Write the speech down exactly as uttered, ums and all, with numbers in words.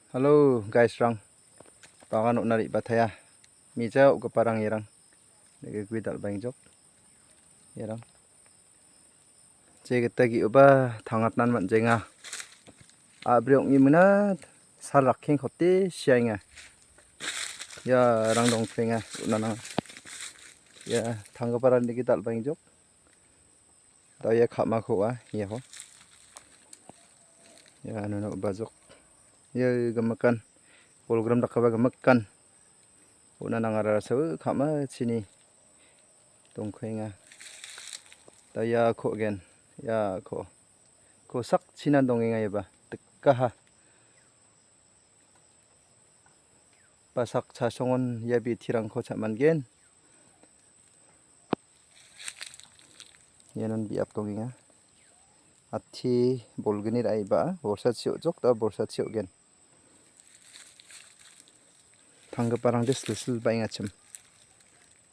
Halo, guys-rang. Bagan on·a re·bataia. Mija o·giparang iarang. Nega gue dal·baengjok. Iarang. Je gita ge·oba tangatnan man·jenga. A·bri ong·imina sal rakkengkote siaenga. Iarang dongplenga, on·a nanga. Ia tanggiparang nega dal·baengjok. Da·o ia ka·mako on·a, iako. Ia, uno on·bajok. Ia, gimikan. Bolgrim dakgipa gimikan. On·a nangara sao ka·machina dongkaenga. Da·o iako on·gen. Iako. Kosakchina dongenga iaba. Dikaha. Basak chasongon ia bitirangko cha·mangen. Ianon biap dongenga. Ati bolgni ra·e ba·a, borsachi o·jok, da·o borsachi on·gen. Tanggiparangde silsil baengachim.